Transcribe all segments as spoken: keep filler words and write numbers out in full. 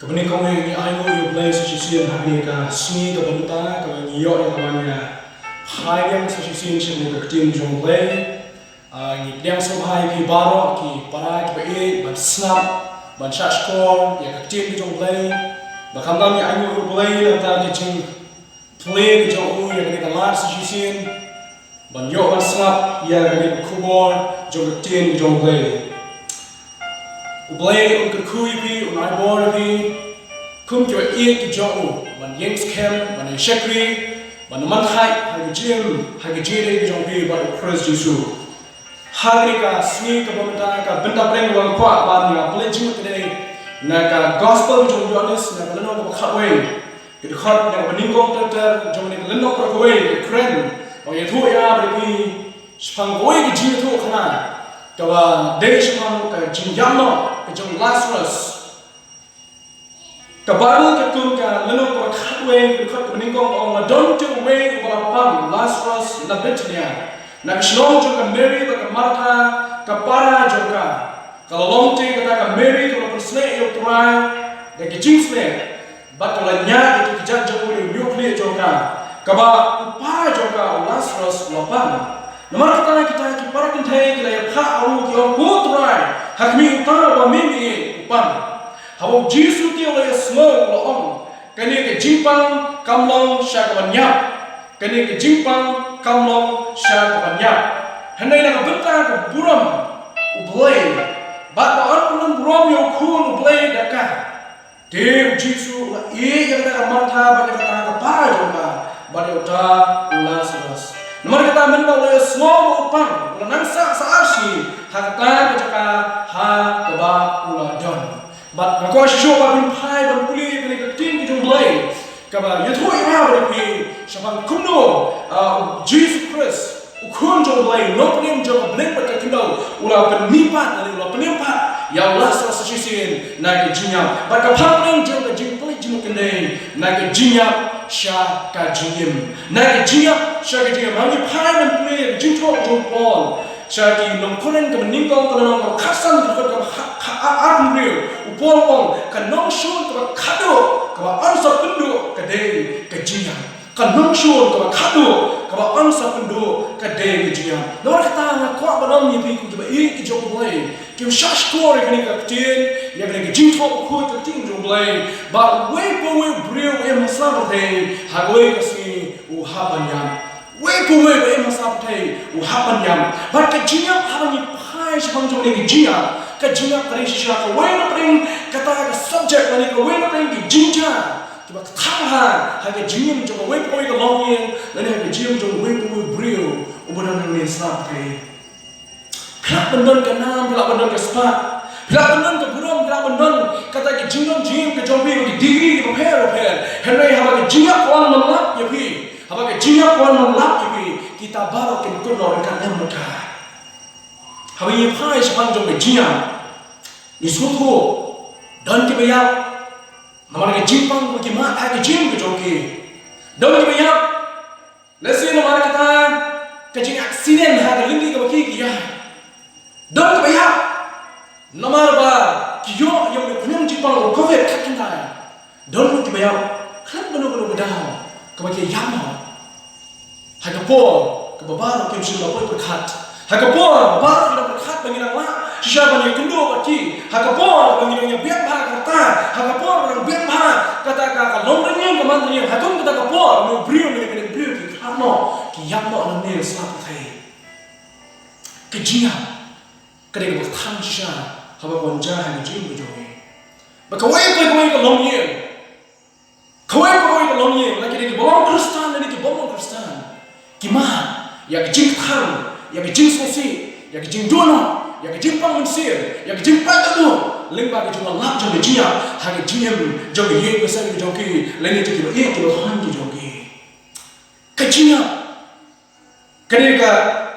Kaba nyngkong ngi ainguh ïa U Blei sa shisien ha kane ka sngi kaba mynta kaba ngi ïoh ïa ka ban ïa phai biang sa shisien sha kane ka ktien jong U Blei. Ah, ngi pdiang sngewbha ïa phi baroh ki para kiba ïeit ban sngap ban shah shkor ïa ka ktien ka jong U Blei. Ba khamtam ngi ainguh ïa U Blei nangta ka jingplie ka jong u ïa kane ka lad sa shisien ban ïoh ban sngap ïa kane ka khubor jong ka ktien ka jong U Blei. U Blei un kyrkhu ïa phi, un ai bor ïa phi kum kiba ïeit ki jong u, ban ïeng skhem, ban ïeng shakri, ban ym man thait ha ka jingim, ha ka jingïadei ka jong phi bad U Khrist Jisu. Ha kane ka sngi kaba mynta, ka bynta pdeng kaba nga kwah ban ïa pule jingmut ka dei na ka Gospel jong u Ïoannis, na ka lynnong kaba khatwei, ka dkhot na kaba nyngkong ter ter jong kane ka lynnong kaba kawei, ka kren ban ïathuh ïa bad ïa phi shaphang kawei ka jingïathuhkhana kaba dei shaphang ka jingïap noh ka jong u Lasarus. Ka Baibl katkum ka lynnong kaba khatwei, ka dkhot kaba nyngkong, ong, la don te uwei uba la pang, u Lasarus, na Bethania, na ka shnong jong ka Mary bad ka Martha, ka para jong ka. Ka la long te kata ka Mary kaba la pynsngew ïa U Trai da ka jingsngew, bad ka la ñiad ïa ki kjat jong u da u hynñiewkhlieh jong ka. Kaba u para jong ka u Lasarus u la pang. Namar kata kita ki para kynthei ki la ïaphah ha u, ki ong, ko Trai, ha khmih uta uba me me ïeit u pang. Haba u Jisu te u la ïasngew u la ong, kane ka jingpang kam long sha ka ban ïap. Kane ka jingpang kam long sha ka ban ïap. Hynrei na ka bynta ka burom U Blei, bad ba yn pynlong burom ïa U Khun U Blei da ka. Te u Jisu u la ïeit ïa kata ka Martha bad ïa kata ka para jong ka, bad ïa uta u Lasarus. Namar kata mynba u la ïasngew ba u pang, u la nang sah sa arsien ha kata ka jaka ha kaba u la don. Bad nga kwah shisha ba phin phai ban pule ïa kane ka ktien ka jong U Blei kaba ïathuh ïa nga bad ïa phi shaphang kumno, ah, u Jisu Khrist, U Khun jong U Blei, u Nongpynim jong ka bneng bad ka khyndew, u la pynmihpat, u la pynmihpat ïa u Lasarus sa shisien na ka jingïap. Bad ka phang pdeng jong ka jingpule jingmut ka dei na ka jingïap sha ka jingim, na ka jingïap sha ka jingim. Hangne phai ban pule ka jingthoh jong u Paul sha ki nong Korinth kaba nyngkong, ka lynnong kaba khatsan, ka dkhot kaba kha, kha, ar, arphew hynriew. U Paul u ong, ka nongshun kaba khadduh kaba yn sa pynduh ka dei ka jingïap. Ka nongshun kaba khadduh kaba yn sa pynduh ka dei ka jingïap. Namar kata nga kwah ban ong ïa phi kum kiba ïeit ki jong U Blei, kiba shah shkor ïa kane ka ktien, ïa kane ka jingthoh bakhuid ka ktien jong U Blei, ba uwei pa uwei u briew uba im ha sla pyrthei, ha kawei ka sngi u hap ban ïap. Uwei pa uwei ba im ha sla pyrthei u hap ban ïap. Bad ka jingïap, haba ngi phai shaphang jong kane ka jingïap, ka jingïap ka dei shisha kawei na pdeng kata ka subject lane kawei na pdeng ka jingjia kiba kthang ha, ha ka jingim jong kawei pa kawei ka longïing lane ha ka jingim jong uwei pa uwei u briew uba don hangne ha sla pyrthei. Phi lah ban don ka nam, phi lah ban don ka spah, phi lah ban don ka burom, phi lah ban don kata ka jingdon jingim ka jong phi, ki degree kiba pher bapher. Hynrei haba ka jingïap ka wan ban lap ïa phi, haba ka jingïap ka wan ban lap ïa phi, kita baroh kin kut noh ryngkat lem bad ka. Haba ngi phai shaphang jong ka jingïap, ngi sngewthuh, don kiba ïap namar ka jingpang kaba ki mad ha ka jingim ka jong ki. Don kiba ïap lehse namar kata ka jingaccident ha ka lynti kaba ki, ki ïaid. Don kiba ïap namar ba ki ïoh ïa une u khñiang jingpang u Covid khatkhyndai. Don ruh kiba ïap khlem kano kano ka daw kaba ki ïam ha. Ha ka por kaba baroh kim shym la poi pyrkhat, ha ka por ba baroh ki dang pyrkhat ba ngi dang lah shisha ban ïakynduh bad ki, ha ka por ba ngi dang ïa biang bha ka rta, ha ka por ba dang biang bha kata ka, ka long rynïeng ka man rynïeng, ha kum kata ka por une u briew ne kane ka briew ki khlad noh, ki ïap noh nangne ha sla pyrthei. Ka jingïap ka dei kaba kthang shisha haba ka wan jia ha ka jingim ka jong ngi. Ba kawei pa kawei ka longïing, kawei pa kawei ka longïing, la ki dei kiba long Khristan lane ki bym long Khristan, ki mad ïa ka jingkthang, ïa ka jingsngewsih, ïa ka jingduh noh, ïa ka jingpang mynsiem, ïa ka jingpang duh lyngba ka jingwan lap jong ka jingïap ha ka jingim jong ka ïing ka sem ka jong ki lane jong kiba ïeit kiba thoh ki jong ki. Ka jingïap ka dei ka,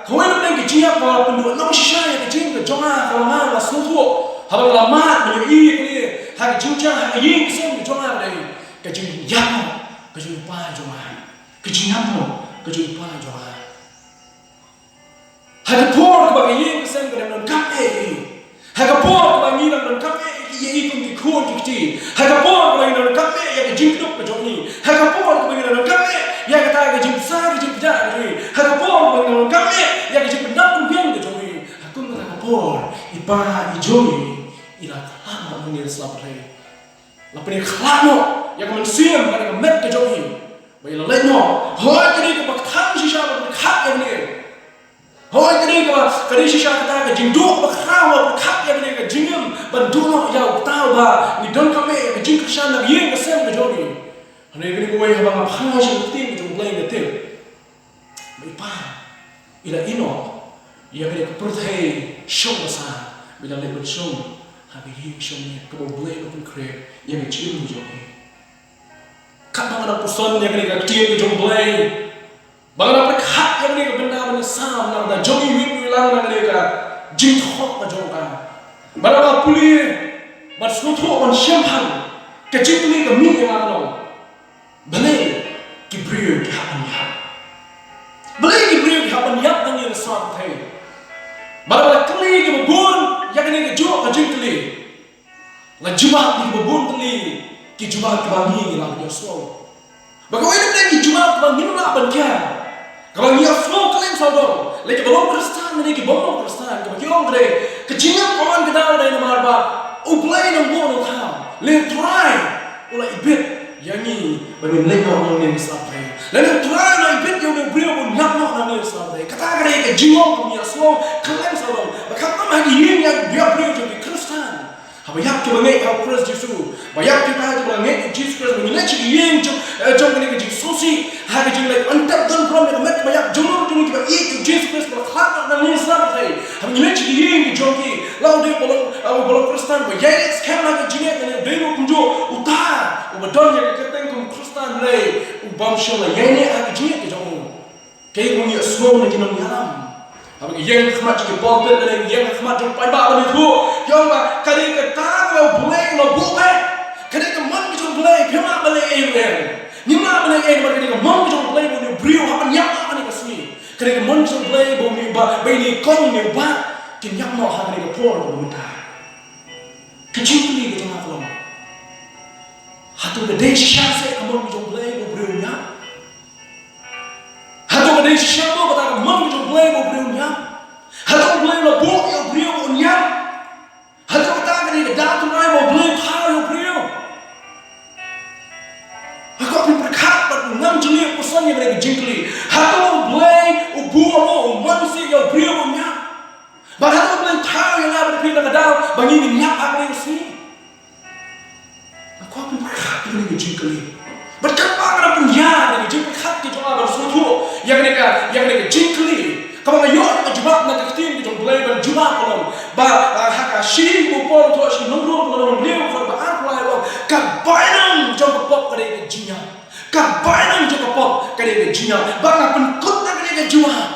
kawei na pdeng ka jingïap kaba pynduh noh shisha ïa ka jingim ka jong nga, kaba nga la sngewthuh haba nga la mad ban ïohi ïa kane ha ka jingjia ha ka ïing ka sem ka jong nga, ka dei ka jingïap noh ka jong u kpa jong nga, ka jingïap noh ka jong u kpa jong nga. Ha ka por kaba ka ïing ka sem ka dang donkam eh ïa i, ha ka por kaba ngi dang donkam eh ïa i kum ki khun ki kti, ha ka por Khlad noh nangne sla pyrthei. La pynïakhlad noh ïa ka mynsiem bad ïa ka met ka jong ngi. Ba ïa la leit noh. Hooid ka dei kaba kthang shisha ban pyrkhat ïa kane. Hooid ka dei kaba, ka dei shisha kata ka jingduh ba khraw ban pyrkhat ïa kane ka jingim ban duh noh ïa uta uba ngi donkam eh ïa ka jingkyrshan na ka ïing ka sem ka jong ngi. Hangne kane kawei haba nga phai sha ka ktien ka jong U Blei nga tip. Ba i pa i la ïehnoh ïa kane ka pyrthei shong basa ba i la leit ban shong ha ka ïing shong miet kaba U Blei u la pynkhreh ïa ka jingim ka jong i. Katba nga dang puson ïa kane ka ktien ka jong U Blei, ba nga dang pyrkhat ïa kane ka bynta ban ïasam na ka bynta jong iwei pa iwei lang na kane ka jingthoh ka jong ka, ba nga dang pule ban sngewthuh ban sngewthuh ka jingkylli ka mih ïa nga ka long. Balei ki briew ki hap ban ïap? Balei ki briew ki hap ban ïap nangne ha sla pyrthei? Bad la kylli kiba bun ïa kane kajuh ka jingkylli. La jubab ïa kiba bun tylli ki jubab kiba ngi ngi lah ban ïohsngew. Ba kawei na ki jubab kiba ngim lah ban kiar. Kaba ngi ïohsngew kylleng sawdong, lei kiba long Khristan ne kiba ym long Khristan, kaba ki ong ka dei ka jingïap ka wan ka daw dei namar ba U Blei u nang buh u nang thaw. Lei U Trai u la ibit ïa ngi ba ngin leit noh nangne ha sla pyrthei. Lei U Trai u la ibit ïa une u briew ba un ïap noh nangne ha sla pyrthei. Kata ka dei ka jingong kaba ngi ïohsngew kylleng sawdong. Ba khamtam ha ki ïing ki briew jong ki Khristan. Haba ïap kiba ngeit ha U Khrist Jisu, ba ïap kita kiba ngeit ha U Jisu Khrist, ba ngi leit sha ki ïing jong, eh, jong kane ka jingsngewsih, ha ka jingleit ban tep don burom ïa ka met kaba ïap jong ngi, jong ngi kiba ïeit ha U Jisu Khrist, ba la khlad noh nangne ha sla pyrthei. Haba ngi leit sha ki ïing ki jong ki, la u dei ba long, eh, ba long Khristan, ba ïaineh skhem ha ka jingngeit, lane u dei ruh kumjuh uta uba don ïa ka kyrteng kum Khristan, lei u bym shym la ïaineh ha ka jingngeit ka jong u. Kaei kaba ngi ïohsngew na ki nongïalam haba ki ïeng ha khmat jong ki pulpit lane ki ïeng ha khmat jong paidbah ban ïathuh, ki ong ba ka dei kata kaba U Blei u la buh beit. Ka dei ka mon ka jong U Blei, phim lah ban leh ei ruh ei. Ngim lah ban leh ei namar ka dei ka mon ka jong U Blei ba une u briew u hap ban ïap ha kane ka sngi. Ka dei ka mon ka jong U Blei ba une u bah, ba ine i kong, une u bah kin ïap noh ha kane ka por kaba mynta. Ka jingkylli ka jong nga ka long, hato ka dei shisha seh ka mon ka jong U Blei ba u briew un ïap? Hato ka dei shisha mo kata ka mon ka jong U Blei ba u briew un ïap? Hato U Blei u la buh ïa u briew ba un ïap? Hato kata ka dei ka daw tynrai ba U Blei u thaw ïa u briew? Nga kwah phin pyrkhat bad ngam jylliew, pyrshang ïa kane ka jingkylli. Hato U Blei u buh mo, u mon shisha ïa u briew ba un ïap? Bad hato U Blei u thaw ïa nga bad phi na ka daw ba ngin ïap ha kane ka sngi? Nga kwah phin pyrkhat ïa kane ka jingkylli. Bad katba nga dang pynïar ïa ka jingpyrkhat ka jong nga ban sngewthuh ïa kane ka, ïa kane ka jingkylli, kaba nga ïoh ïa ka jubab na ka ktien ka jong U Blei ban jubab ka long ba, ah, ha ka shi ba u Paul u thoh sha ki nong Rom, ka lynnong ba hynriew, ka dkhot ba arphew lai, u ong ka bainong jong ka pop ka dei ka jingïap. Ka bainong jong ka pop ka dei ka jingïap. Bad nga pynkut na kane ka jubab.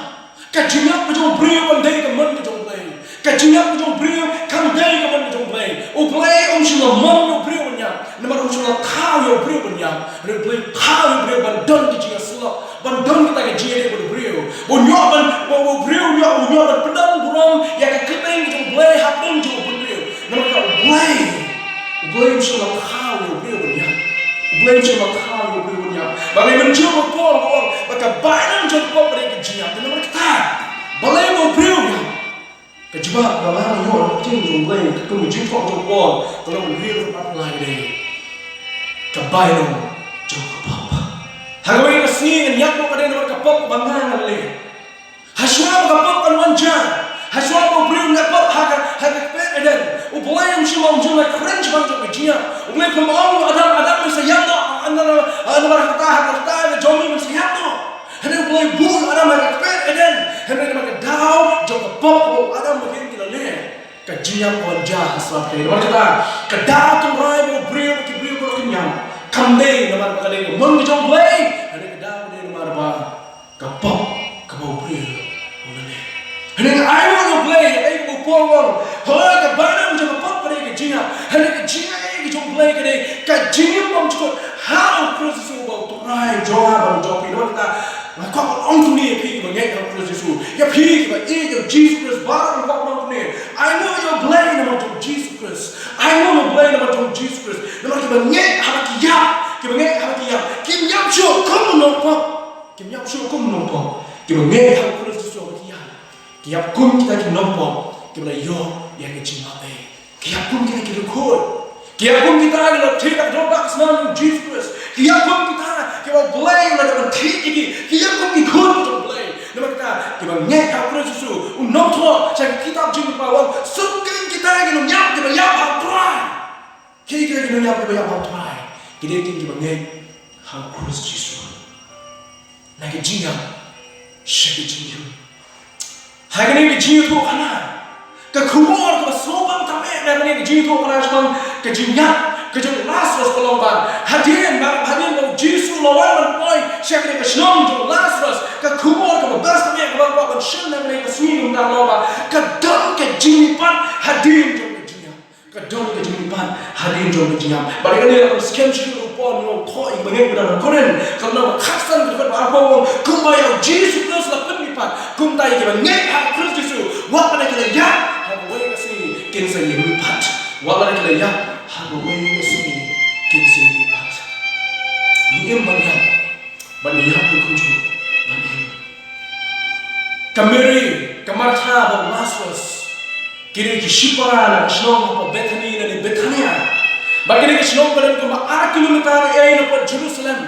Ka jingïap ka jong u briew kam dei ka mon ka jong U Blei. Ka jingïap ka jong u briew kam dei ka mon ka jong U Blei. U Blei um shym la mon ïa u briew ban ïap, namar um shym la thaw ïa u briew ban ïap. Hynrei U Blei u thaw ïa u briew ban don ka jingïasyllok, ban don kata ka jingïadei bad u briew. Ba un ïoh ban, ba u briew un ïoh, un ïoh ban pyndon burom ïa ka kyrteng ka jong U Blei hapdeng jong u bynriew. Namar kata U Blei, U Blei um shym la thaw ïa u briew ban ïap. U Blei um shym la thaw ïa u briew ban ïap. Ba ngi mynjur ba u Paul u ong ba ka bainong jong ka pop ka dei ka jingïap. Te namar kata, balei ba u briew u ïap? Ka jubab ba nga ïoh na ka ktien jong U Blei, ka kum ka jingthoh jong u Paul, ka lynnong ba hynriew, ka dkhot arphew lai, ka dei ka bainong jong ka pop. Ha kawei ka sngi ngan ïap mo, ka dei namar ka pop kaba nga ngan leh. Hashwa ba ka pop kan wan jia, hashwa ba u briew u ngiah pop ha ka, ha ka kper Eden, U Blei um shym, um shym la kren shaphang jong ka jingïap. U Blei um ong ïa u Adam, Adam, men sa ïap noh, namar kata ha ka rta ka jong me men sa ïap noh. Hynrei U Blei u buh ïa u Adam ha ka kper Eden. Hynrei namar ka daw jong ka pop kaba u Adam bad ki kynthei ki la leh, ka jingïap ka wan jia ha sla pyrthei. Namar kata, ka daw tynrai ba u briew bad ki briew baroh kin ïap, kam dei namar ba ka dei ka mon ka jong U Blei, hynrei ka daw ka dei namar ba ka pop kaba u briew u la leh. Hynrei nga ainguh ïa U Blei, ïa kaei kaba u Paul u ong. Hooid, ka bainong jong ka pop ka dei ka jingïap. Hynrei ka jingïap ka jong U Blei ka dei ka jingim bymjukut ha U Khrist Jisu uba u Trai jong nga bad jong phi. Namar kata, nga kwah ban ong kumne ïa phi kiba ngeit ha U Khrist Jisu, ïa phi kiba ïeit ïa U Jisu Khrist baroh, nga kwah ban ong kumne. Ainguh ïa U Blei namar jong U Jisu Khrist. Ainguh ïa U Blei namar jong U Jisu Khrist. Namar kiba ngeit haba ki ïap, kiba ngeit haba ki ïap, kim ïap shuh kum u nongpop. Kim ïap shuh kum u nongpop. Kiba ngeit ha U Khrist Jisu haba ki ïap, ki ïap kum kita ki nongpop kiba la ïoh ïa ka jingmap ei. Ki ïap kum kita ki dukhuid. Ki ïap kum kita ki la thied da ka dohbah ka snam jong u Jisu Khrist. Ki ïap kum kita kiba U Blei u la dep ban thied ïa ki. Ki ïap kum ki khun jong U Blei. Namar kata kiba ngeit ha u Khrist Jisu, u nongthoh sha ka kitab Jingpynpaw u ong, suk kein kita ki nongïap kiba ïap ha u Trai. Ki dei kita ki nongïap kiba ïap ha u Trai. Ki dei kein kiba ngeit ha u Khrist Jisu. Na ka jingïap sha ka jingim. Ha kane ka jingïathuhkhana, ka khubor kaba sngewbha tam eh na kane ka jingïathuhkhana shaphang ka jingïap ka jong u Lasarus ka long ba hadien ba, hadien ba u Jisu u la wan ban poi sha kane ka shnong jong u Lasarus, ka khubor kaba bha tam eh kaba kwah ban shim na kane ka sngi ka long ba ka don ka jingmihpat hadien jong ka jingïap. Ka don ka jingmihpat hadien jong ka jingïap. Bad ïa kane la pynskhem shuh u Paul, u nongthoh ïa kiba ngeit ba na Korinth, ka lynnong ba khatsan, ka dkhot ba arphew, kumba ïa u Jisu Khrist la pynmihpat, kumta ïa kiba ngeit ha u Khrist Jisu, wat lada ki la ïap ha kawei ka sngi, kin sa ïamihpat. Wat lada ki la ïap ha kawei ka sngi, kin sa ïamihpat. Ngi im ban ïap, ban ïap kumjuh ban im. Ka Mary, ka Martha bad u Lasarus ki dei ki shipara na ka shnong hapoh Bethany lane Bethania. Bad kane ka shnong ka don kumba ar kilometer ei na pdeng Jerusalem.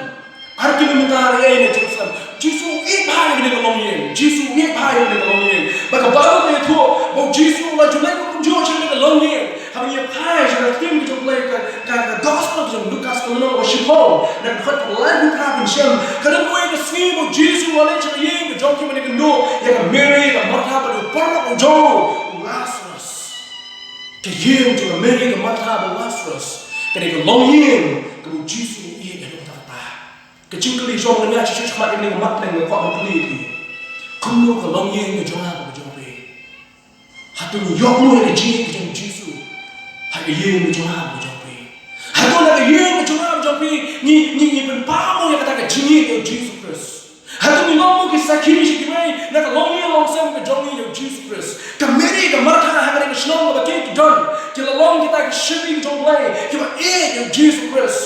Ar kilometer ei na Jerusalem. Jisu u ïeit bha ïa kane ka longïing. Jisu u ïeit bha ïa kane ka longïing. Bad ka Baibl ka ïathuh ba u Jisu u la ju leit kumjuh sha kane ka longïing. Haba ngi phai sha ka ktien ka jong U Blei, ka, ka, ka gospel ka jong u Lukas ka lynnong ba shiphew, na ka dkhot ba laiphew phra, phin shem. Ka don kawei ka sngi ba u Jisu u la leit sha ka ïing ka jong ki ban ïa kynduh ïa ka Mary, ka Martha bad u paralok u jong u, u Lasarus. Ka ïing jong ka Mary, ka Martha bad u Lasarus ka dei ka longïing kaba u Jisu u ïeit haduh katta katta. Ka jingkylli jong nga shisha shakhmat ïa kane ka mat, nga kwah ban kylli ïa phi. Kumno ka longïing ka jong nga bad ka jong phi? Hato ngi ïoh ïa ka jingïeit ka jong u Jisu ha ka ïing ka jong nga bad ka jong phi? Hato na ka ïing ka jong nga bad jong phi ngi, ngi, ngi pynpaw ïa kata ka jingïeit ïa u Jisu Khrist? Hato ngi long ki sakhi sha kiwei na ka longïing longsem ka jong ngi ïa u Jisu Khrist? Ka Mary, ka Martha, ha kane ka shnong kaba ki don, ki la long kita ki shakri ka jong U Blei kiba ïeit ïa u Jisu Khrist.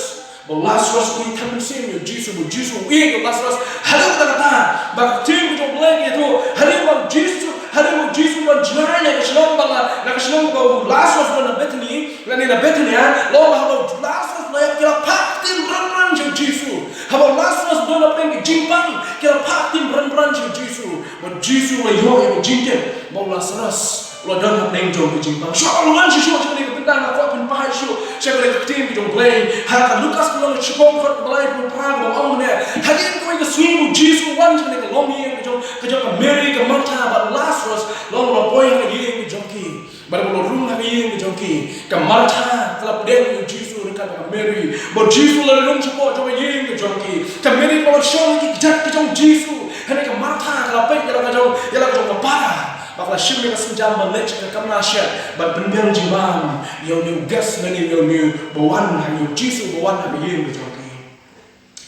Ba u Lasarus u ïeit thep mynsiem ïa u Jisu, ba u Jisu u ïeit ïa u Lasarus. Haduh katta katta, ba ka ktien ka jong U Blei ka ïathuh, hadien ba u Jisu, hadien ba u Jisu u don jngai na ka shnong ba la, na ka shnong ba u Lasarus u don na Bethany, lane na Bethania, long ba haba u Lasarus u la ïap ki la phah ktien bran bran sha u Jisu. Haba u Lasarus u don na pdeng ka jingpang ki la phah ktien bran bran sha u Jisu. Ba u Jisu u la ïoh ïa ka jingtip ba u Lasarus u la don hapdeng jong ka jingpang. Shuwa ban wan shuh shuh sha kane ka bynta, nga kwah pynpaw shuh sha kane ka ktien ka jong U Blei. Ha ka Lukas ka lynnong shiphew, dkhot kaba laiphew phra, kaba ong kumne: Hadien kawei ka sngi ba u Jisu u wan sha kane ka longïing ka jong, ka jong ka Mary, ka Martha bad u Lasarus, long u la poi ha ka ïing ka jong ki. Bad haba u la rung ha ka ïing ka jong ki, ka Martha ka la pdiang ïa u Jisu ryngkat bad ka Mary. Bad u Jisu u la rung shapoh jong ka ïing ka jong ki. Ka Mary ka la wan shong ha ki kjat ka jong u Jisu. Hynrei ka Martha ka la peit ïa la ka jong, ïa la ka jong ka para. Bad ka la shim ïa ka sienjam ban leit sha ka kamra shet ban pynbiang jingbam ïa une u guest lane ïa une uba wan ha, ïa u Jisu uba wan ha ka ïing ka jong ki.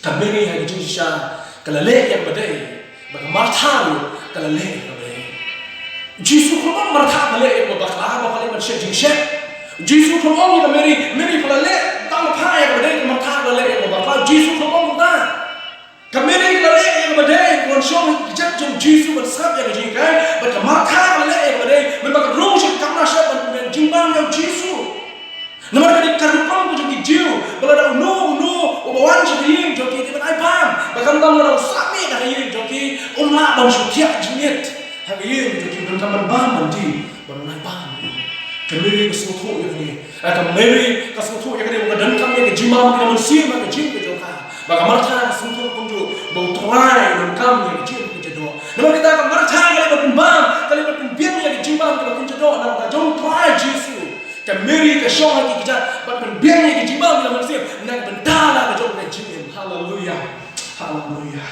Ka Mary ha ka jingshisha ka la leh ïa kaba dei, bad ka Martha ruh ka la leh ïa kaba dei. U Jisu u khlem ong Martha ka leh ïa kaba bakla, ba ka leh ban shet jingshet. U Jisu u khlem ong ïa ka Mary, Mary ka la leh tang phah ïa kaba dei, ka Martha ka la leh ïa kaba bakla. U Jisu u khlem ong kumta. Ka Mary ka la leh ïa kaba dei, ka wan shong ha ki kjat jong u Jisu ban sngap ïa ka jinghikai, bad ka Martha ka la leh ïa kaba dei, mynba ka rung sha ka kamra shet ban pynbiang jingbam ïa u Jisu. Namar ka dei ka rukom ka jong ki Jiw ba lada uno uno uba wan sha ka ïing jong ki, ki dei ban ai bam. Ba khamtam lada u sah miet ha ka ïing jong ki, um lah ban shu thiah jingmiet ha ka ïing jong ki, donkam ban bam ban die ban ai bam. Ka Mary ka sngewthuh ïa kane. Ah, ka Mary ka sngewthuh ïa kane ba ka donkam ïa ka jingbam ka mynsiem ha ka jingim ka jong ka. Ba ka Martha ka sngewthuh kumjuh ba u Trai u donkam ïa ka jingim ka jingdoh. Namar kata ka Martha ka leh ban pynbam, ka leh ban pynbiang ïa ka jingbam kaba kynja doh na ka bynta jong u Trai Jisu. Ka Mary ka shong ha ki kjat ban pynbiang ïa ka jingbam ïa ka mynsiem na ka bynta la ka jong ka jingim. Haleluya. Haleluya.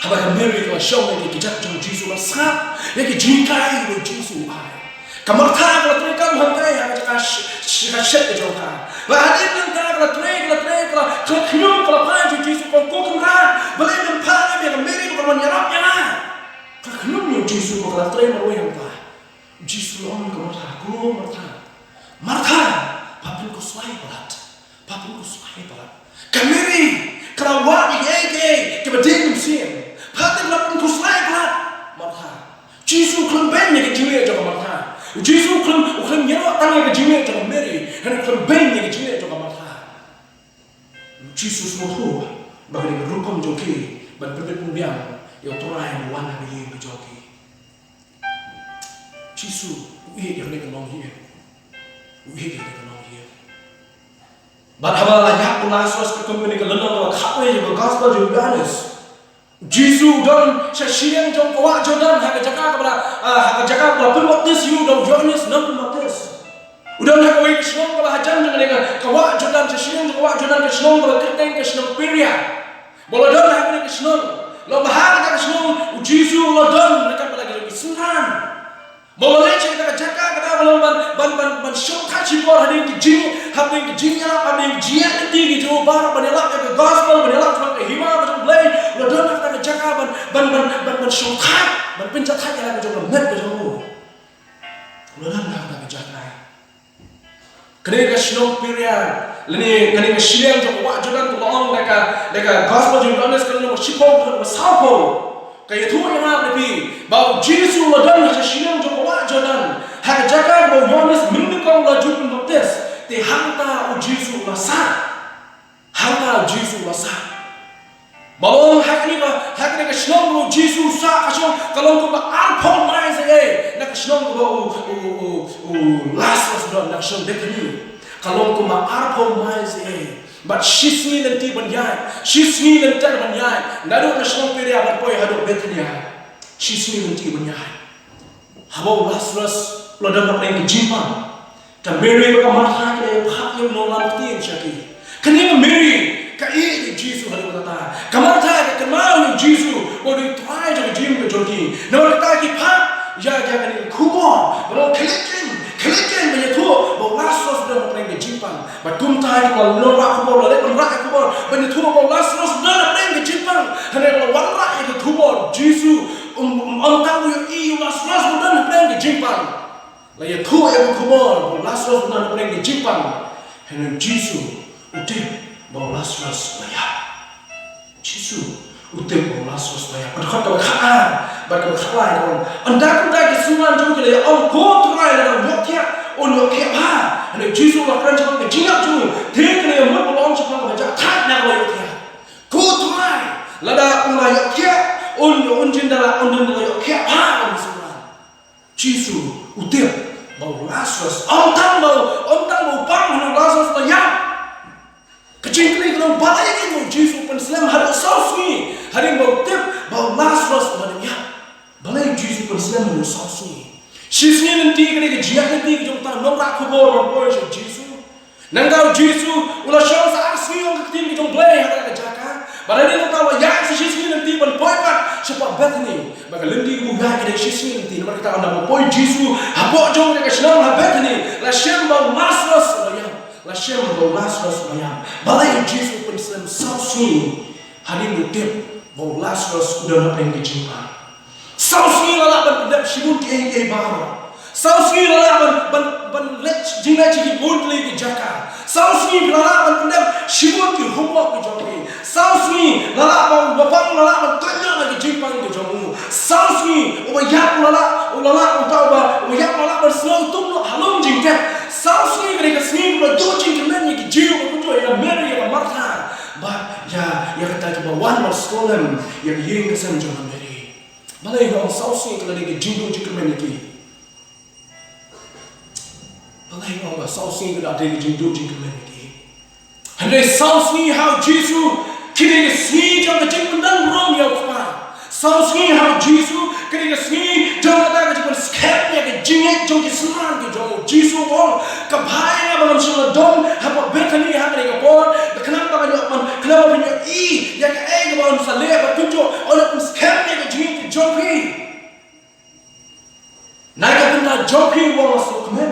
Haba ka Mary ka la shong ha ki kjat jong u Jisu ban sngap ïa ki jinghikai ba u Jisu u ai, ka Martha ka la trei kam hangtai ha ka jaka sh-, sh-, ka shet ka jong ka. Ba hadien nangta ka la trei, ka la trei, ka la, ka la khñium, ka la phai sha u Jisu, ka ong, Ko Kynrad, balei mem phah ïa ka Mary ba kan wan ïarap ïa nga? Ka la khñium ïa u Jisu ba ka la trei marwei hangta. Jisu u ong ïa ka Martha, Ko Martha, Martha, pha pynkhuslai palat, pha pynkhuslai palat. Ka Mary ka la wad ïa kiei kiei kiba dei mynsiem. Pha te pha la pynkhuslai palat, Martha. Jisu u khlem beiñ ïa ka jingleh jong ka Martha. U Jisu u khlem, u khlem ïaroh tang ïa ka jingeh jong ka Mary, hynrei u khlem beiñ ïa ka jingeh jong ka Martha. U Jisu u sngewthuh ba ka dei ka rukom jong ki ban pynbeit pynbiang ïa U Trai uba wan ha ka ïing ka jong ki. U Jisu u ïeit ïa kane ka nonghiar. U ïeit ïa kane ka nonghiar. Bad haba la ïap u Lasarus, katkum kane ka lynnong kaba khatwei jong ka Gospel jong u Ïoannis, u Jisu u don sha shiliang jong ka wah Jordan, ha ka jaka kaba la, ah, ha ka jaka kaba la pynbaptis ïa u da u Ïoannis Nongpynbaptis. U don ha kawei ka shnong kaba hajan jong kane ka, ka wah Jordan, sha shiliang jong ka wah Jordan, ka shnong kaba kyrteng ka shnong Perea. Ba la don ha kane ka shnong, la ba ha kata ka shnong u Jisu u la don ryngkat bad la ki synran. Ba u la leit sha kata ka jaka, kata ka long ban, ban, ban, ban shongthait shipor hadien ki jing, hadien ki jingïarap, hadien ki jingïaid lynti ki jong u baroh, ban ïalap ïa ka Gospel, ban ïalap shaphang ka hima ka jong U Blei. U la don ha kata ka jaka ban, ban, ban, ban, ban shongthait, ban pynjahthait ïa la ka jong ka met ka jong u. U la don ha kata ka jaka. Kane ka shnong Perea, lane kane ka shiliang jong ka wah Jordan, ka la ong da ka, da ka Gospel jong u Ïoannis, ka lynnong shiphew, ka lynnong sawphew. Ka ïathuh ïa nga bad phi ba u Jisu u la don ha shiliang jong ka wah Jordan, ha ka jaka kaba u Ïoannis mynnyngkong u la ju pynbaptis. Te hangta u Jisu u la sah. Hangta u Jisu u la sah. Ba long ha kane ka, ha kane ka shnong ba u Jisu u sah, ka shnong ka long kumba arphew miles away na ka shnong kaba u, u, u, u Lasarus u don, na ka shnong Bethany. Ka long kumba arphew miles away. Bad shisngi lynti ban ïaid, shisngi lynter ban ïaid naduh na shnong Perea ban poi haduh Bethania. Shisngi lynti ban ïaid. Haba u Lasarus u la don hapdeng ka jingpang, ka Mary bad ka Martha ki la ïa phah ïa u nonglam ktien sha ki. Kane ka Mary ka ïeit ïa u Jisu haduh katta. Ka Martha ka kynmaw ïa u Jisu ba u dei u Trai jong ka jingim ka jong ki. Namar kata ki phah ïa, ïa kane ka khubor ba long, khie leit keiñ, khie leit keiñ ban ïathuh ba u Lasarus u don hapdeng ka jingpang. Bad kumta ki la wanrah khubor, la leit wanrah khubor ban ïathuh ba u Lasarus u don hapdeng ka jingpang. Hynrei ba la wanrah ïa ka khubor, u Jisu um, um ong tang u ïohi ïa u Lasarus u don hapdeng ka jingpang. La ïathuh ïa ka khubor ba u Lasarus u don hapdeng ka jingpang. Hynrei u Jisu u tip ba u Lasarus u la ïap. Jisu u tip ba u Lasarus u la ïap. Ka dkhot kaba khatar bad kaba khatlai ka ong, ynda kumta ki synran jong u ki la ïa ong, ko Trai, lada u ïohthiah un ïohthiah bha. Hynrei u Jisu u la kren shaphang ka jingïap jong u. Te ka la ïa mut ba la ong shaphang kaba jahthait na kaba ïohthiah. Ko Trai, lada u la ïohthiah un, un jin da la, un jin da la ïohthiah bha, ka la synran. Jisu u tip ba u Lasarus, ym tang ba u, ym tang ba u pang, hynrei u Lasarus u la ïap. Ka jingkylli ka long, balei ïa kane u Jisu u pynslem haduh saw sngi hadien ba u tip ba u Lasarus u la dep ïap? Balei u Jisu u pynslem haduh saw sngi? Shisngi lynti ka dei ka jingïaid lynti ka jong uta u nongrah khubor ban poi sha u Jisu. Nangta u Jisu u la shong sa ar sngi ong ka ktien ka jong U Blei ha kata ka jaka. Bad hadien nangta u la ïaid sa shisngi lynti ban poi pat shapoh Bethany. Bad ka lynti kaba u ïaid ka dei shisngi lynti. Namar kata ynda ba poi u Jisu hapoh jong kata ka shnong ha Bethany, la shem ba u Lasarus u la ïap. La shem ba u Lasarus u la ïap. Balei u Jisu u pynslem saw sngi hadien ba u tip ba u Lasarus u don hapdeng ka jingpang? Saw sngi la lah ban pyndep shibun kiei kiei baroh. Saw sngi la lah ban, ban, ban leit jingleit sha ki bun tylli ki jaka. Saw sngi la lah ban pyndep shibun ki homework ki jong ki. Saw sngi la lah ban, ba pang la lah ban koit noh na ka jingpang ka jong u. Saw sngi uba ïap u la lah, u la lah, uta uba, uba ïap u la lah ban sngewthuh noh ha lum jingtep. Saw sngi ka dei ka sngi kaba duh jingkyrmen ïa ki Jiw, ba kumjuh ïa ka Mary, ïa ka Martha, bad ïa, ïa kita kiba wan ban skhem ïa ka ïing ka sem jong ka Mary. Balei nga ong saw sngi ka la dei ka jingduh jingkyrmen ïa ki? Balei nga ong ba saw sngi ka la dei ka jingduh jingkyrmen ïa ki? Hynrei saw sngi ha u Jisu ki dei ka sngi jong ka jingpyndonburom ïa u Kpa. Saw sngi ha u Jisu ki dei ka sngi jong kata ka jingpynskhem ïa ka jingngeit jong ki synran ki jong u. Jisu u ong, ka bha ïa nga ba ngam shym la don hapoh Bethany ha kane ka por, da khnang ba ngan ïoh ban, khnang ba phin ïohi ïa kaei kaba ngam sa leh, bad kumjuh yn ïoh pynskhem ïa ka jingngeit ka jong phi. Na ka bynta jong phi u ong, nga sngewkmen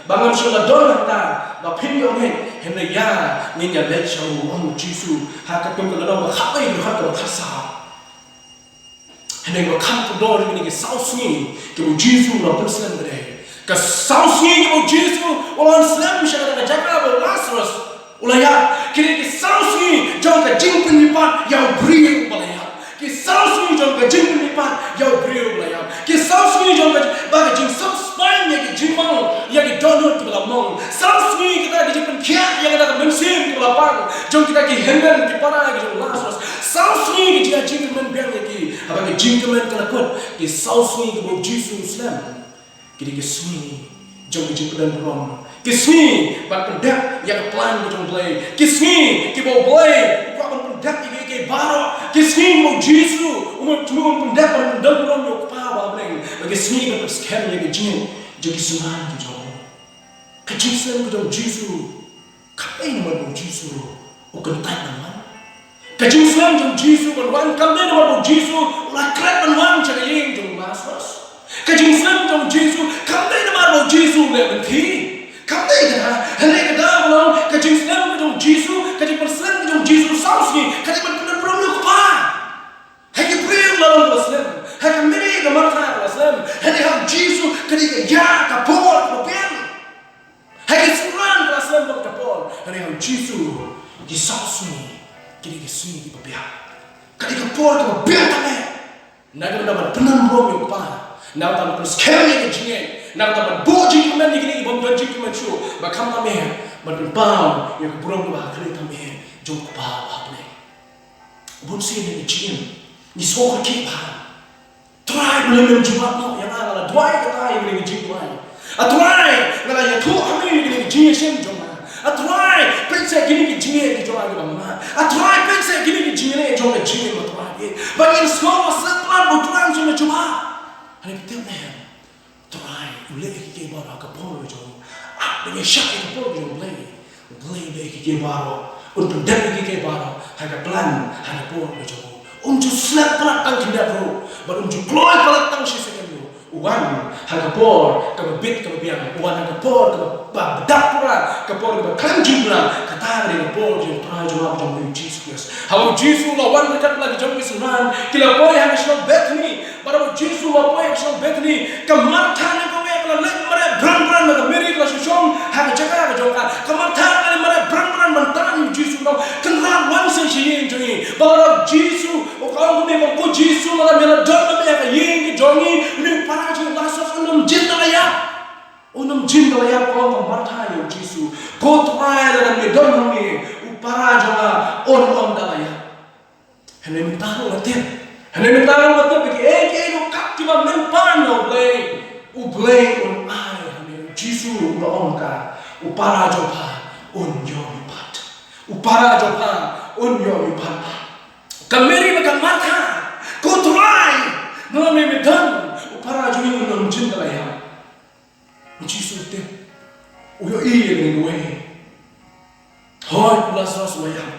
ba ngam shym la don hangta ba phin ïoh ngeit, hynrei ïa ngin ïa leit sha u, u ong u Jisu ha ka ktien ka lynnong ba khatwei, ka dkhot kaba khatsaw. Hynrei kaba kham kordor ïa kine ki saw sngi kiba u Jisu u la pynslem, ka dei ka saw sngi kiba u Jisu u la wan slem sha kata ka jaka ba u Lasarus u la ïap. Ki dei ki saw sngi jong ka jingpynmihpat ïa u briew uba la ïap. Ki saw sngi jong ka jingpynmihpat ïa u briew uba la ïap. Ki saw sngi jong ka, ba ka jingsuk Ïa ki jingmong, ïa ki dohnud kiba la mong. Saw sngi kita ki jingpynkhiah ïa kata ka mynsiem kaba la pang jong kita ki hynmen ki para ki jong u Lasarus. Saw sngi ki jingkmen biang ïa ki, haba ki jingkmen ka la kut, ki saw sngi kiba u Jisu u slem, ki dei ki sngi jong ki jingpyndonkam. Ki sngi ban pyndep ïa ka plan ka jong u Blei. Ki sngi kiba u Blei u kwah ban pyndep ïa kiei kiei baroh. Ki sngi kiba u Jisu u mut u pyndep ban pyndonburom ïa u Kpa uba ha bneng. Bad ki sngi ban pynskhem ïa ki jingngeit jong ki synran ki jong u. Ka jingslem ka jong u Jisu kam dei namar ba u Jisu u kyntait ban wan. Ka jingslem jong u Jisu ban wan kam dei namar ba u Jisu u la klet ban wan sha ka ïing jong u Lasarus. Ka jingslem jong u Jisu kam dei namar ba u Jisu u leh lynti. Kam dei kata, hynrei ka daw ba long ka jingslem ka jong u Jisu, ka jingpynslem ka jong u Jisu saw sngi, ka dei ban pyndonkam ïa u Kpa. Ha ki briew la long ka la slem, ha ka Mary ka Martha ka la slem, hynrei ha u Jisu ka dei ka ïa ka por kaba biang. Ha ki synran ka la slem bad ka por, hynrei ha u Jisu ki saw sngi ki dei ki sngi kiba biang. Ka dei ka por kaba biang tang eh. Na ka bynta ban pyndonkam ïa u Kpa, na ka bynta ban pynskhem ïa ka jingngeit, na ka bynta ban buh jingkmen ïa kine ki bym don jingkmen shuh, bad khamtam eh ban pynpaw ïa ka burom kaba ha khlieh tam eh jong u Kpa uba ha bneng. Bun sien ha ki jingim ngi sngewkhia bha. Trai, balei mem jubab noh ïa nga, nga la duwai kata ïa kane ka jingduwai. A Trai, nga la ïathuh ha me ïa kane ka jingïashem jong nga. A Trai, peit seh kine ki jingeh ki jong nga kiba mad. A Trai, peit seh kine ki jingeh jong nga jingeh, ma Trai. Ba ngin sngew ba sngewthuh ba u Trai um shym la jubab. Hynrei phi tip ne em, Trai u leh ïa kiei kiei baroh ha ka por ka jong u. Ap ban ïashah ïa ka por ka jong u Blei. U Blei u leh ïa kiei kiei baroh. Un pyndep ïa kiei kiei baroh ha ka plan, ha ka por ka jong u. Um ju slep palat tang khyndiat ruh, bad um ju kloi palat tang shi second ruh. U wan ha ka por kaba bit kaba biang, u wan ha ka por kaba, ba, ba dap pura, ka por kaba khlem jingpura. Kata ka dei ka por jong u Trai jong nga, jong u Jisu Khrist. Haba u Jisu u la wan ryngkat bad la ki jong ki synran, ki la poi ha ka shnong Bethani. Bad haba u Jisu u la poi ha ka shnong Bethani, ka Martha ne ka wei ka la leit mareh bran bran, bad ka Mary ka la shu shong ha ka jaka ka jong ka. Ka Martha ka la leit mareh bran bran ban tan ïa u Jisu, ka ong, Kynrad, wan seh sha ïing jong ngi. Bad lada u Jisu, u ka ong kumne, u ong, Ko Jisu, lada me la don ma me ha ka ïing ka jong ngi, une u para jong ngi u Lasarus un ym jin da la ïap. Un ym jin da la ïap, ka ong ka Martha ïa u Jisu. Ko Trai, lada me don hangne, u para jong nga un ym da la ïap. Hynrei mynta ruh nga tip. Hynrei mynta ruh nga tip ba kiei kiei ruh kat kiba men pan na u Blei, u Blei un ai. Hynrei u Jisu u la ong ka, u para jong pha un ïoh mihpat. U para jong pha un ïoh mihpat. Ka Mary bad ka Martha, Ko Trai, lada me me don, u para jong ngi un ym jin da la ïap. U Jisu u tip, u ïohi ïa kane kawei. Hooid, u Lasarus u la ïap.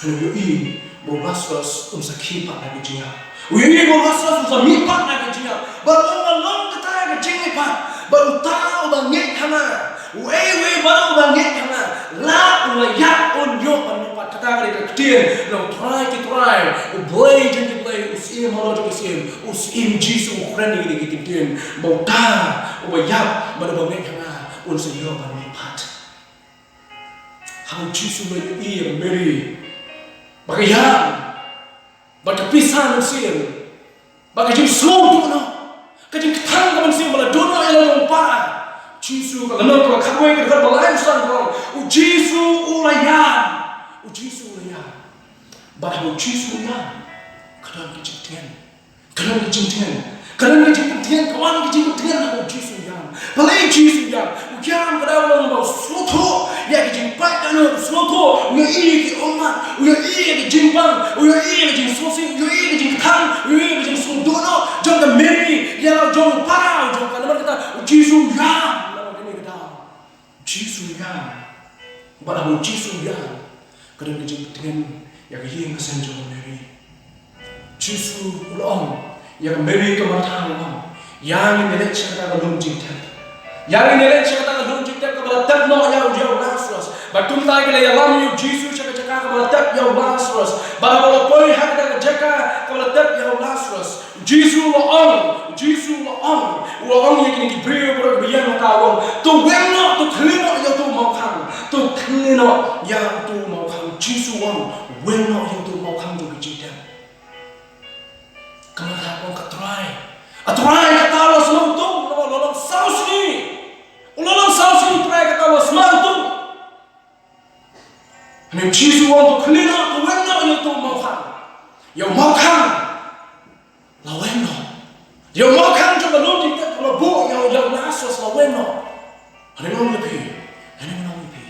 Hynrei u ïohi ba u Lasarus un sa khie pat na ka jingïap. U ïohi ba u Lasarus un sa mihpat na ka jingïap. Bad ym long kata ka jingmihpat, bad uta uba ngeit ha nga, uei uei baroh uba ngeit ha nga, la u la ïap un ïoh ban mihpat. Kata ka dei ka ktien na u Trai ki trai, u Blei jong ki blei, u Syiem halor jong ki syiem, u Syiem Jisu u kren ïa kine ki ktien. Ba uta uba ïap bad uba ngeit ha nga un sa ïoh ban mihpat. Haba u Jisu u la ïohi ïa ka Mary, ba ka ïam, bad ka pisa mynsiem, bad ka jingsngewduh noh, ka jingkthang ka mynsiem ba la duh noh ïa la jong u para. Jisu, ka lynnong kaba khatwei, ka dkhot ba lai, u san ka ong, u Jisu u la ïam. U Jisu u la ïam. Bad haba u Jisu u ïam, ka don ka jingtngen. Ka don ka jingtngen. Ka don ka jingpyntngen, ka wan ka jingpyntngen haba u Jisu u ïam. Balei u Jisu u ïam? U ïam ka dei ba u sngewthuh ïa ka jingpait dohnud, u sngewthuh, u ïohi ïa ki ummat, u ïohi ïa ka jingpang, u ïohi ïa ka jingsngewsih, u ïohi ïa ka jingkthang, u ïohi ïa ka jingsngewduh noh jong ka Mary ïa la jong u para jong ka. Namar kata u Jisu u ïam. Namar kane ka daw u Jisu u ïam. Bad haba u Jisu u ïam, ka don ka jingpyntngen ïa ka ïing ka sem jong ka Mary. Jisu u la ong ïa ka Mary ka Martha, u ong, ïa ngin ïaleit sha kata ka lum jingtep. Ïa ngin ïaleit sha kata ka lum jingtep kaba la tep noh ïa u, ïa u Lasarus. Bad kumta ki la ïalam ïa u Jisu sha ka jaka kaba la tep ïa u Lasarus. Bad haba la poi ha kata ka jaka kaba la tep ïa u Lasarus, u Jisu u la ong, u Jisu u la ong, u la ong ïa kine ki briew baroh kiba ïeng ha kata, u ong, to weng noh, to khlieh noh ïa uto u mawkhang. To khlieh noh ïa uto u mawkhang. U Jisu u ong, weng noh ïa uto u mawkhang jong ka jingtep. Ka Martha ka ong, ka Trai, a Trai, kata la sngewthuh, la long saw sngi Hynrei Jisu u ong, to khlieh noh, to weng noh ïa uto u mawkhang. Ïa u mawkhang la weng noh. Ïa u mawkhang jong ka lum jingtep kaba la buh ïa u Lasarus la weng noh. Hynrei nga ong ïa phi, hynrei nga ong ïa phi,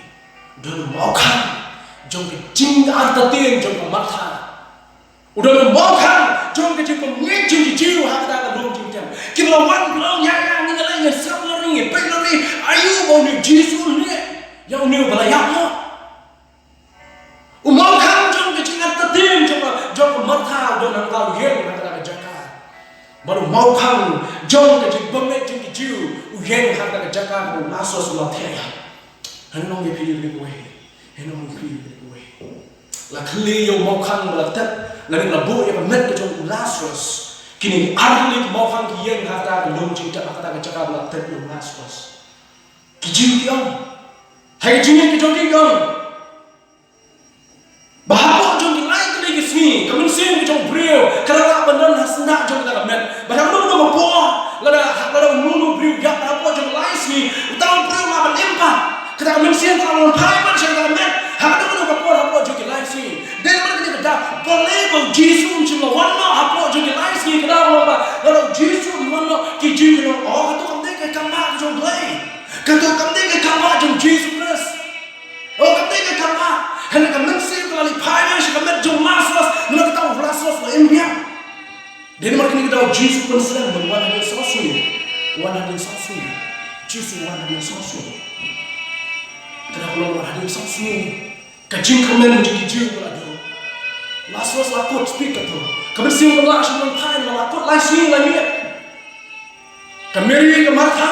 u don u mawkhang jong ka jingartatien jong ka Martha. U don u mawkhang jong ka jingpynngeit jong ki Jiw ha kata ka lum jingtep. Kiba la wan ki la ong, ïa, ïa, ngi la leit, ngi sngap la ri, ngi peit la ri, aïu ba une u Jisu u leh ïa une uba la ïap noh. U mawkhang jong ka jingartatien jong ka, jong ka Martha u don hangta, u ïeng ha kata ka jaka. Bad u mawkhang jong ka jingbymngeit jong ki Jiw u ïeng ha kata ka jaka kaba u Lasarus u la thiah ïap. Hynrei nga ong ïa phi, ïa phi kawei. Hynrei nga ong ïa phi, ïa phi kawei. La khlieh ïa u mawkhang ba la tep, lane la buh ïa ka met ka jong u Lasarus. Kine ar tylli ki mawkhang ki ïeng ha kata ka lum jingtep, ha kata ka jaka ba la tep ïa u Lasarus. Ki Jiw ki ong, ha ka jingïeng ka jong ki ki ong ba hapoh jong ki lai tylli ki sngi, ka mynsiem ka jong u briew ka la lah ban don ha syndah jong kata ka met. Bad ha kano kano ka por, lada, lada uno uno u briew u ïap, hapoh jong ki lai sngi uta u briew u lah ban im pat. Kata ka mynsiem ka la wan phai pat sha kata ka met ha kano kano ka por hapoh jong ki lai sngi. Dei namar kane ka daw, balei ba u Jisu um shym la wan noh hapoh jong ki lai sngi? Ka daw ba lada u Jisu um wan noh, ki Jiw kin ong, oh, kato kam dei ka kambah ka jong U Blei. Kato kam dei ka kambah jong u Jisu Khrist. Oh, kam dei ka kambah. Hynrei ka mynsiem ka la leit phai noh sha ka met jong u Lasarus, namar kata u Lasarus u la im biang. Dei namar kane ka daw u Jisu u pynslem ban wan hadien saw sngi. Wan hadien saw sngi. U Jisu u wan hadien saw sngi. Ka daw u wan hadien saw sngi. Ka jingkyrmen jong ki Jiw ka la dei, Lasarus la kut, speak kato. Ka mynsiem ka la shim ban phai, la kut lai sngi lai miet. Ka Mari, ka Martha,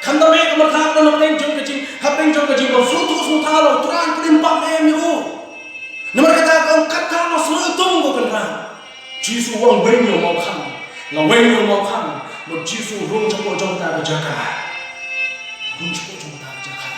khamtam eh ka Martha ka don hapdeng jong ka jing, hapdeng jong ka jingbym sngewthuh sngewtha, la u Trai un pynim pat ne em ïa u. Namar kata ka ong, kata la sngewthuh ko Kynrad. Jisu u ong, weng ïa u mawkhang. La weng ïa u mawkhang. Bad u Jisu u rung shapoh jong kata ka jaka. Rung shapoh jong kata ka jaka.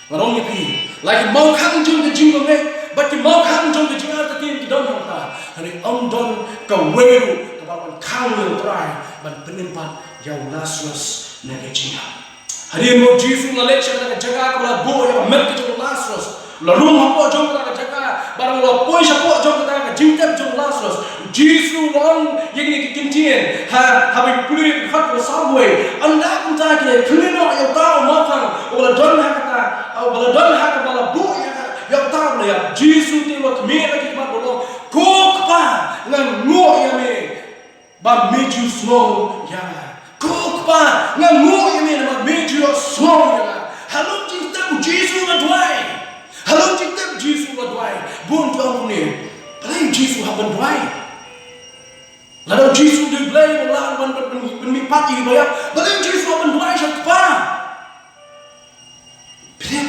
Nga ong ïa phi, la ki mawkhang jong ka jingbymngeit bad ki mawkhang jong ka jingartatien ki don hangta, hynrei ym don kawei ruh kaba la wan khang ïa u Trai ban pynim pat ïa u Lasarus na ka jingïap. Hadien ba u Jisu u la leit sha kata ka jaka kaba la buh ïa ka met ka jong u Lasarus, u la rung hapoh jong kata ka jaka, bad u la poi shapoh jong kata ka jingtep jong u Lasarus, u Jisu u la ong ïa kine ki ktien ha, haba pule ha ka dkhot kaba sawphew wei, ynda kumta kine, khlieh noh ïa uta u mawkhang uba la don ha kata, uba la don ha kaba la buh ïa ka, ïa uta uba la ïap. Jisu te u la khmih na ki khmat bad u ong, ko Kpa, nga nguh ïa me ba me ju sngew ïa nga. Ko Kpa, nga nguh ïa me namar me ju sngew ïa nga. Ha lum jingtep u Jisu u la duwai. Ha lum jingtep u Jisu u la duwai. Bun ki ong kumne, balei u Jisu u hap ban duwai? Lada u Jisu u dei u Blei ba u lah ban, ban, ban, ban mihpat ïa kiba ïap, balei u Jisu u hap ban duwai sha u Kpa? Phi tip,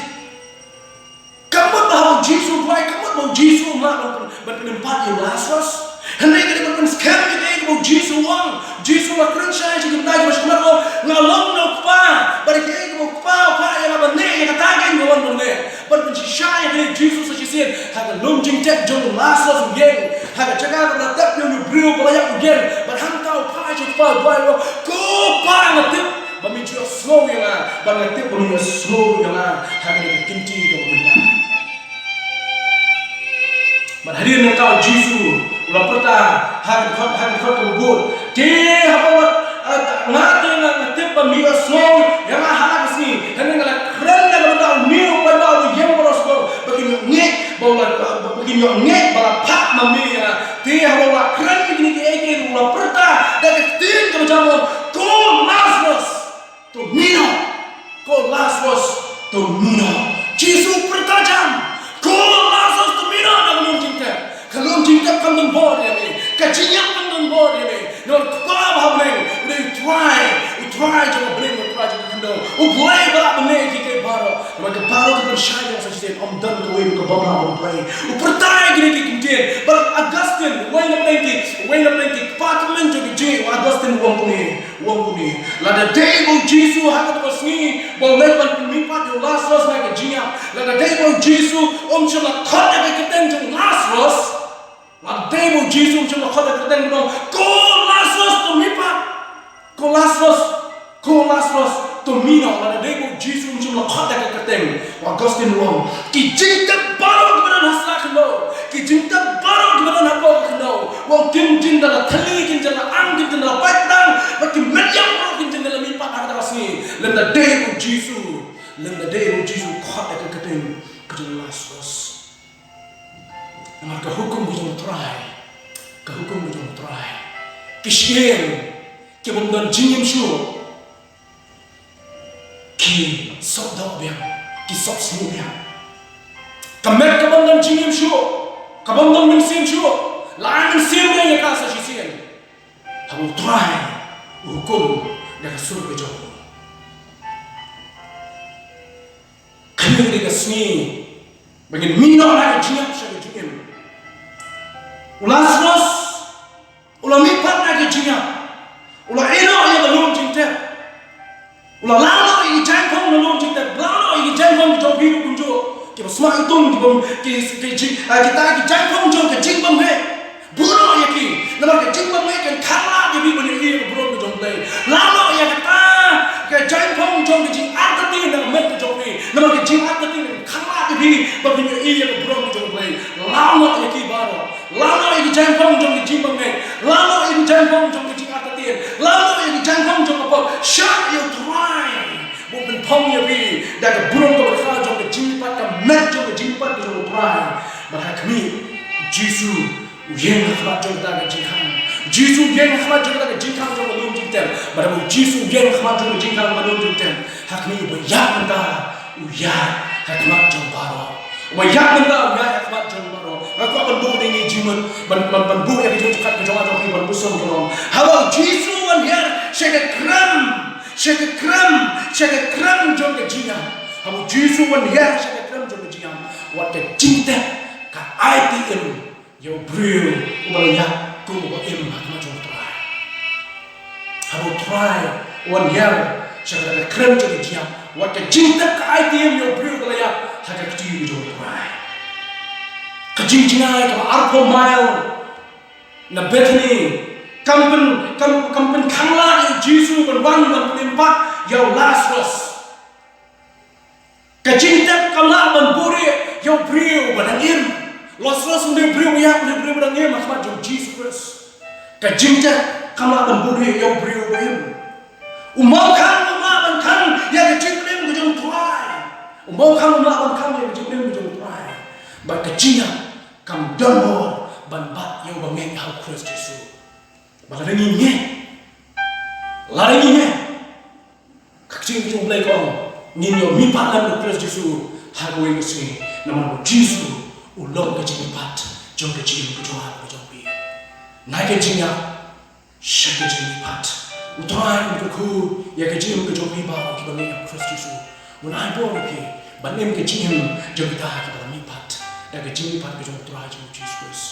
ka mut ba haba u Jisu u duwai, ka mut ba u Jisu um lah ban, ban, ban pynïap pat ïa u Lasarus. Hynrei ka dei ban pynskhem ïa kaei kaba u Jisu u ong. U Jisu u la kren shai sha ki bynta kiba sha khmat, u ong, nga long na u Kpa, bad ïa kaei kaba u Kpa u phah ïa nga ban leh, ïa kata kein nga wan ban leh. Ban pynshisha ïa kane u Jisu sa shisien ha ka lum jingtep jong u Lasarus u ïeng, ha ka jaka kaba la tep ïa une u briew ba la ïap u ïeng, bad hangta u phah sha u Kpa, u duwai, u ong, ko Kpa, nga tip ba me ju ïohsngew ïa nga, bad nga tip ba me ïohsngew ïa nga ha kane ka kynti kaba mynta. Bad hadien nangta u Jisu u la pyrta ha ka dkhot, ha ka dkhot kaba bud, te haba wat, ah, nga te nga, nga tip ba me ïohsngew ïa nga ha la ka sngi, hynrei nga la kren na ka bynta une u paidbah uba ïeng baroh shuh, ba kin ïoh ngeit ba u la, ba kin ïoh ngeit ba la phah ma me ïa nga. Te haba u la kren ïa kine kiei kiei, u la pyrta da ka ktien kaba jam, u ong, ko Lasarus, to mih noh. Ko Lasarus, to mih noh. Jisu u pyrta jam, ko Lasarus, to mih noh na ka lum jingtep. Ka lum jingtep kam don bor ïa me. Ka jingïap kam don bor ïa me. Namar u Kpa ba ha bneng u dei u Trai, u Trai jong ka bneng, u Trai jong ka khyndew, u Blei ba lah ban leh ïa kiei kiei baroh. Namar ka baroh ka pynshai ïa nga sa shisien, ym don kawei ruh ka bym lah ban play. U pyrta ïa kine ki ktien. Bad u Augustine, uwei na pdeng ki, uwei na pdeng ki kpa tymmen jong ki Jiw, u Augustine u ong kumne. U ong kumne, lada dei ba u Jisu ha kata ka sngi ba u leit ban pynmihpat ïa u Lasarus na ka jingïap, lada dei ba u Jisu um shym la khot ïa ka kyrteng jong u Lasarus, lada dei ba u Jisu um shym la khot ïa ka kyrteng, ban ong, ko Lasarus, to mihpat. Ko Lasarus, ko Lasarus, to mih noh. Lada dei ba u Jisu um shym la khot ïa ka kyrteng, u Augustine u ong, ki jingtep baroh kiba don Jingtep baroh kiba don hapoh ka khyndew, wat kim jin da la thylli, kim jin da la ang, kim jin da la pait pdang, wat kim met ïap baroh kim jin da la mihpat ha kata ka sngi. Lymda dei u Jisu, lymda dei u Jisu khot ïa ka kyrteng ka jong u Lasarus. Namar ka hukum ka jong u Trai, ka hukum ka jong u Trai, ki shnong ki bym don jingim shuh, ki sop doh biang, ki sop sniew biang. Ka met ka bym don jingim shuh, ka bym don mynsiem shuh, la ai mynsiem ïa ka sa shisien. Haba u Trai u hukum da ka sur ka jong u. Kane ka dei ka sngi ba ngin mih noh na ka jingïap sha ka jingim. U Lasarus u la mihpat na ka jingïap, u la ïeh noh ïa ka lum jingtep, u la lang noh ïa ki jaiñphong na lum jingtep, lang noh ïa ki jaiñphong ki jong phi kumjuh, kiba sma itung, kiba ki, ki jing, ah, kita ki jaiñphong jong ka jingbymngeit. Buh noh ïa ki, namar ka jingbymngeit kan khanglad ïa phi ban ïohi ïa ka burom ka jong U Blei. Lang noh ïa kata ka jaiñphong jong ka jingartatien na ka met ka jong phi, namar ka jingartatien kan khanglad ïa phi ba phin ïohi ïa ka burom ka jong U Blei. Lang noh ïa ki baroh. Lang noh ïa ki jaiñphong jong ka jingbymngeit. Lang noh ïa ki jaiñphong jong ka jingartatien. Lang noh ïa ki jaiñphong jong ka pop. Shah ïa U Trai ba un pynphong ïa phi da ka burom kaba kha jong ka jingmihpat, ka met jong ka jingmihpat ka jong U Trai. Bad ha khmih, Jisu u ïeng ha khmat jong kata ka jingkhang. Jisu u ïeng ha khmat jong kata ka jingkhang jong ka lum jingtep. Bad haba u Jisu u ïeng ha khmat jong ka jingkhang ka lum jingtep, ha khmih uba ïap mynta u ïaid ha khmat jong baroh. Uba ïap mynta u ïaid ha khmat jong baroh. Nga kwah ban buh ïa kane ka jingmut, ban, ban, ban buh ïa ka jingmut ka jong nga jong phi ban buh sngewbha. Haba u Jisu u wan hiar sha ka krem, sha ka krem, sha ka krem jong ka jingïap. Haba u Jisu u wan hiar sha ka krem jong ka jingïap, wat ka jingtep ka aiti im ïa u briew uba la ïap kum uba im ha khmat jong U Trai. Haba U Trai u wan hiar sha ka krem jong ka jingïap, wat ka jingtep ka aiti im ïa u briew uba la ïap ha ka kti ka jong U Trai. Ka jingjngai kaba arphew mile na Bethany kam pyn, kam, kam pynkhanglad ïa u Jisu ban wan ban pynïap ïa u Lasarus. Ka jingtep kam lah ban buhrieh ïa u briew ba dang im. Lasarus u dei u briew ba ïap, u dei u briew ba dang im ha khmat jong u Jisu Khrist. Ka jingtep kam lah ban buhrieh ïa u briew ba im. U mawkhang um lah ban khang ïa ka jingpynim ka jong U Trai. U mawkhang um lah ban khang ïa ka jingpynim ka jong U Trai. Bad ka jingïap kam don bor ban bat ïa uba ngeit ha u Khrist Jisu. Bad lada ngi ngeit, lada ngi ngeit, ka ktien jong U Blei ka ong, ngin ïoh mihpat lem bad u Khrist Jisu ha kawei ka sngi. Namar u Jisu u long ka jingmihpat jong ka jingim ka jong nga ka jong phi. Na ka jingïap sha ka jingmihpat, U Trai un kyrkhu ïa ka jingim ka jong phi baroh kiba ngeit ïa u Khrist Jisu. Un ai bor ïa phi ban im ka jingim jong kita kiba la mihpat da ka jingmihpat ka jong U Trai jong u Jisu Khrist.